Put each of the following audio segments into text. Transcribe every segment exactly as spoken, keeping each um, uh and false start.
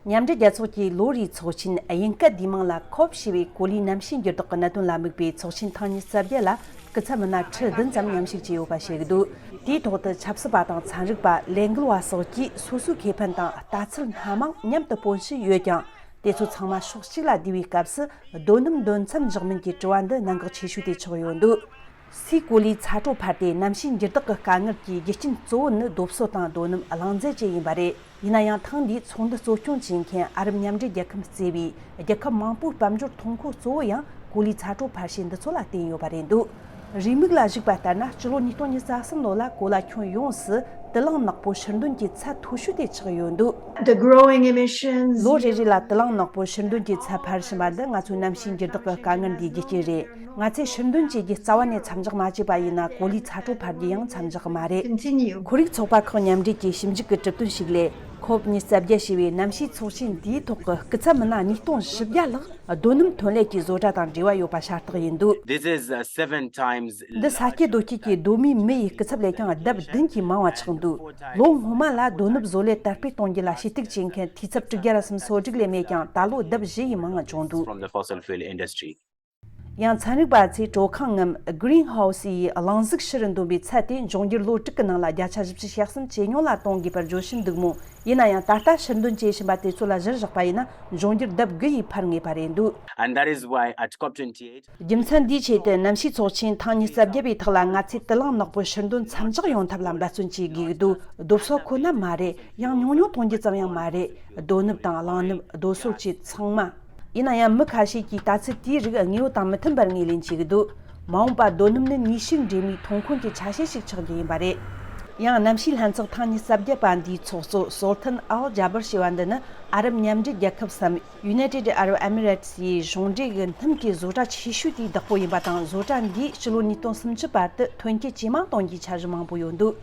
མཉམ་འབྲེལ་རྒྱལ་ཚོགས་ཀྱི་ལོ་རེའི་ཚོགས་ཆེན་དབྱིན་སྐད་བསྡུས་མིང་ལ་ཁོབ་ཞེས་པའི་གོ་ལའི་གནམ་གཤིས་འགྱུར་ལྡོག་གི་གནད་དོན་ལ་དམིགས་པའི་ཚོགས་ཆེན་ཐེངས་ཉི་ཤུ་རྩ་བརྒྱད་ལ་སྐུ་ཚབ་མི་སྣ་ཁྲི་བདུན་ཙམ་མཉམ་ཞུགས་བྱས་ཡོད་པ་ཞིག་འདུག་དེའི་ཐོག་ཏུ་ཆབ་སྲིད་པ་དང་ཚན་རིག་པ། ལས་འགུལ་བ་སོགས་ཀྱིས་སོ་སོའི་ཁེ་ཕན་དང་ལྟ་ཚུལ་སྣ་མང་མཉམ་དུ་སྤོན་བཞིན་ཡོད་ཀྱང་། དེ་ཚོ་ཚང་མ་ཕྱོགས་གཅིག་ལ་བསྡུས་པའི་སྐབས་སུ་རྡོ་སྣུམ་འདོན་མཚམས་འཇོག་མིན་གྱི་དྲི་བ་འདི་གནད་འགག་ཆེ་ཤོས་དེ་ཆགས་ཡོད་འདུག་སའི་གོ་ལའི་ཚ་དྲོད་འཕར་ཏེ་གནམ་གཤིས་འགྱུར་ལྡོག་གི་དཀའ་ངལ་གྱི་རྒྱུ་རྐྱེན་གཙོ་བོ་ནི་རྡོ་སོལ་དང་རྡོ་སྣུམ་རླངས་རྫས་བཅས་ཡིན་པ་རེད། ཡིན་ན་ཡང་ཐེངས་འདིའི་ཚོགས་འདུ་གཙོ་སྐྱོང་བྱེད་མཁན་ཨ་རབ་མཉམ་འབྲེལ་རྒྱལ་ཁབ་གཙོས་པའི་རྒྱལ་ཁབ་མང་པོའི་དཔལ་འབྱོར་ཐོན་ཁུངས་གཙོ་བོ་ཡང་གོ་ལའི་ཚ་དྲོད་འཕར་ཤེས་འདི་ཚོ་ལ་བརྟེན་ཡོད་པ་རེད་འདུག་རེའུ་མིག་ལ་གཞིགས་པ་ལྟར་ན། སྤྱི་ལོ་ཉིས་སྟོང་ཉི་ཤུ་རྩ་གསུམ་ལོ་ལ་གོ་ལ་ཁྱོན་ཡོངས་སུ་དུད་རླངས་ནག་པོ་ཕྱིར་འདོན་གྱི་ཚད་མཐོ་ཤོས་དེ་ཆགས་ཡོད་འདུག The growing emissions ལོ་རེ་རེ་ལ་དུད་རླངས་ནག་པོ་ཕྱིར་འདོན་གྱི་ཚད་འཕར་བཞིན་པ་འདི་ང་ཚོའི་གནམ་གཤིས་འགྱུར་ལྡོག་གི་དཀའ་ངལ་འདིའི་རྒྱུ་རྐྱེན་རེད། ང་ཚོས་ཕྱིར་འདོན་བྱེད་རྒྱུ་རྩ་བ་ནས་མཚམས་འཇོག་མ་བྱས་པ་ཡིན་ན། གོ་ལའི་ཚ་དྲོད་འཕར་རྒྱུ་ཡང་མཚམས་འཇོག་གི་མ་རེད། Continue. ཁོར་ཡུག་ཚོགས་པ་ཁག་མཉམ་འབྲེལ་གྱི་ཞིབ་འཇུག་གི་གྲུབ་དོན་ཞིག་ལས། ཁོབ་ཉི་ཤུ་རྩ་བརྒྱད་ཞེས་པའི་གནམ་གཤིས་ཚོགས་ཆེན་འདིའི་ཐོག་གི་སྐུ་ཚབ་མི་སྣ་ཉིས་སྟོང་བཞི་བརྒྱ་ལྷག་རྡོ་སྣུམ་ཐོན་ལས་ཀྱི་བཟོ་གྲྭ་དང་འབྲེལ་བ་ཡོད་པ་ཤ་སྟག་ཡིན་འདུག This is, uh, seven times འདི་ས་སྐྱེས་རྡོ་སྐྱེས་ཀྱི་གདོད་མའི་མི་ཡི་སྐུ་ཚབ་ལས་ཀྱང་ལྡབ་བདུན་གྱིས་མང་བ་ཆགས་འདུག་ལོ་སྔོན་མ་ལ་རྡོ་ནུབ་བཟོ་ལས་དར་སྤེལ་གཏོང་རྒྱུ་ལ་ཞུ་གཏུག་བྱེད་མཁན་འཐུས་ཚབ་དྲུག་བརྒྱ་ར་སུམ་ཅུ་སོ་དྲུག་ལས་མེད་ཀྱང་། ད་ལོ་ལྡབ་བཞི་ཡིས་མང་བ་བྱུང་འདུག From the fossil fuel industry. ཡང་ཚན་རིག་པ་ཚོས་དྲོད་ཁང་ངམ་Greenhouse ཡི་གླིང་གཟུགས་ཕྱིར་འདོན་པའི་ཚད་དེ་འབྱུང་འགྱུར་ལོ་དྲུག་གི་ནང་ལ་བརྒྱ་ཆ་བཞི་བཅུ་ཞེ་གསུམ་ཇེ་ཉུང་ལ་གཏོང་དགོས་པར་བརྗོད་བཞིན་འདུག་མོད། ཡིན་ན་ཡང་ད་ལྟ་ཕྱིར་འདོན་བྱེད་བཞིན་པ་དེ་ཚོ་ལ་གཞིར་བཞག་པ་ཡིན་ན། འབྱུང་འགྱུར་ལྡབ་དགུ་ཡིས་འཕར་ངེས་པ་རེད་འདུག And that is why at COP twenty-eight རྒྱུ་མཚན་འདིའི་ཆེད་དུ་གནམ་གཤིས་ཚོགས་ཆེན་ཐེངས་ཉི་ཤུ་རྩ་བརྒྱད་པའི་ཐོག་ལ་ང་ཚོས་དུད་རླངས་ནག་པོ་ཕྱིར་འདོན་མཚམས་འཇོག་ཡོང་ཐབས་ལ་འབད་བརྩོན་བྱེད་དགོས་ཀྱི་འདུག་རྡོ་སོལ་ཁོ་ན་མ་རེད། ཡང་ཉུང་ཉུང་གཏོང་རྒྱུ་ཙམ་ཡང་མ་རེད། རྡོ་ནུབ་དང་རླངས་ནུབ། རྡོ་སོལ་བཅས་ཚང་མ། ཡིན་ན་ཡང་མི་ཁ་ཤས་ཀྱིས་ལྟ་ཚུལ་དེའི་རིགས་དངོས་ཡོད་དང་མི་མཐུན་པར་ངོས་ལེན་བྱེད་ཀྱི་འདུག་མ་འོངས་པར་རྡོ་སྣུམ་ནི་ནུས་ཤུགས་འདྲེས་མའི་ཐོན་ཁུངས་ཀྱི་ཆ་ཤས་ཤིག་ཆགས་རྒྱུ་ཡིན་པ་རེད། ཡང་གནམ་གཤིས་ལྷན་ཚོགས་ཐེངས་ཉི་ཤུ་རྩ་བརྒྱད་པ་འདིའི་ཚོགས་གཙོ་སོལ་ཐན་ཨལ་ཇཱ་བར་ཞེས་པ་འདི་ནི། ཨ་རབ་མཉམ་འབྲེལ་རྒྱལ་ཁབ་སམ། United Arab Emirates ཡི་གཞུང་འབྲེལ་གྱི་སྣུམ་གྱི་བཟོ་གྲྭ་ཆེ་ཤོས་དེའི་བདག་པོ་ཡིན་པ་དང་། བཟོ་གྲྭ་འདིས་ཕྱི་ལོ་ཉིས་སྟོང་སུམ་ཅུ་བར་དུ་ཐོན་སྐྱེད་ཇེ་མང་གཏོང་རྒྱུའི་འཆར་གཞི་མང་པོ་ཡོད་འདུག་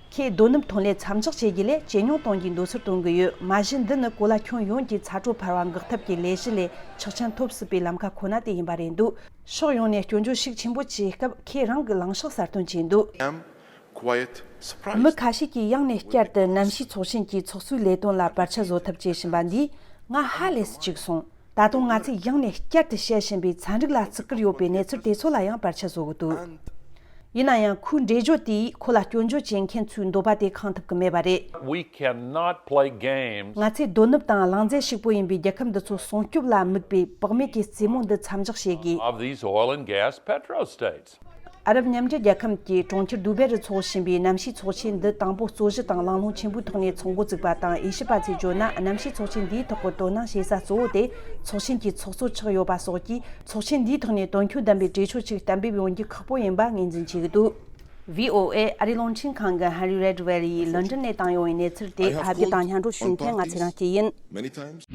ཁོས་རྡོ་ནུབ་ཐོན་ལས་མཚམས་འཇོག་བྱེད་རྒྱུ་ལས་ཇེ་ཉུང་གཏོང་རྒྱུའི་འདོད་ཚུལ་བཏོན་གྱི་ཡོད། མ་གཞི་འདི་ནི་གོ་ལ་ཁྱོན་ཡོངས་ཀྱི་ཚ་དྲོད་འཕར་བ་འགག་ཐབས་ཀྱི་ལས་གཞི་ལས་ཆོག་མཆན་ཐོབ་སྲིད་པའི་ལམ་ཁ་ཁོ་ན་དེ་ཡིན་པ་རེད་འདུག་ཕྱོགས་ཡོངས་ནས་སྐྱོན་བརྗོད་ཤུགས་ཆེན་པོ་བྱས་སྐབས། ཁོས་རང་གི་ལངས་ཕྱོགས་གསལ་སྟོན་བྱས་འདུག Am quite surprised. མི་ཁ་ཤས་ཀྱིས་ཡང་ནས་བསྐྱར་དུ་གནམ་གཤིས་ཚོགས་ཆེན་གྱི་ཚོགས་གཙོའི་ལས་དོན་ལ་བར་ཆད་བཟོ་ཐབས་བྱེད་བཞིན་པ་འདིས་ང་ཧ་ལས་སུ་བཅུག་སོང་། ད་དུང་ང་ཚོས་ཡང་ནས་བསྐྱར་དུ་བཤད་བཞིན་པའི་ཚན་རིག་ལ་བརྩི་བཀུར་ཡོད་པའི་གནས་ཚུལ་དེ་ཚོ་ལ་ཡང་བར་ཆད་བཟོ་གི་འདུག་ཡིན་ན་ཡང་ཁོའི་འགྲེལ་བརྗོད་དེས་ཁོ་ལ་སྐྱོན་བརྗོད་བྱེད་མཁན་ཚོའི་འདོད་པ་དེ་ཁེངས་ཐུབ་ཀྱི་མེད་པ་རེད། We cannot play games. ང་ཚོས་རྡོ་ནུབ་དང་རླངས་རྫས་ཕྱུག་པོ་ཡིན་པའི་རྒྱལ་ཁབ་འདི་ཚོ་སྲུང་སྐྱོབ་ལ་དམིགས་པའི་བག་མེད་ཀྱི་རྩེད་མོ་འདི་མཚམས་འཇོག་བྱེད་དགོས། Of these oil and gas petro states. ཨ་རབ་མཉམ་འབྲེལ་རྒྱལ་ཁབ་ཀྱི་གྲོང་ཁྱེར་དུ་བེ་རུ་འཚོགས་བཞིན་པའི་གནམ་གཤིས་ཚོགས་ཆེན་འདི་དང་པོ་རྩོད་གཞི་དང་གླེང་སློང་ཆེན་པོའི་ཐོག་ནས་ཚོགས་འགོ་བཙུགས་པ་དང་། དབྱེ་ཞིབ་པ་ཚོས་བརྗོད་ན། གནམ་གཤིས་ཚོགས་ཆེན་འདིའི་ཐོག་གི་དོ་སྣང་བྱེད་ས་གཙོ་བོ་དེ་ཚོགས་ཆེན་གྱི་ཚོགས་གཙོ་ཆགས་ཡོད་པ་སོགས་ཀྱིས། ཚོགས་ཆེན་འདིའི་ཐོག་ནས་དོན་འཁྱོལ་ལྡན་པའི་གྲོས་ཆོད་ཅིག་གཏན་འབེབས་ཡོང་རྒྱུ་ཁག་པོ་ཡིན་པ་ངོས་འཛིན་བྱེད་ཀྱི་འདུག་བྷི་ཨོ་ཨེ་ཨ་རིའི་རླུང་འཕྲིན་ཁང་གི་ཧན་རི་རེད་ཝེལ་ཡིས་ལོན་ཌོན་ནས་བཏང་ཡོང་བའི་གནས་ཚུལ་དེ། ཕབ་སྒྱུར་དང་སྙན་སྒྲོན་ཞུ་མཁན་ང་ཚེ་རིང་སྐྱིད་ཡིན། Many times.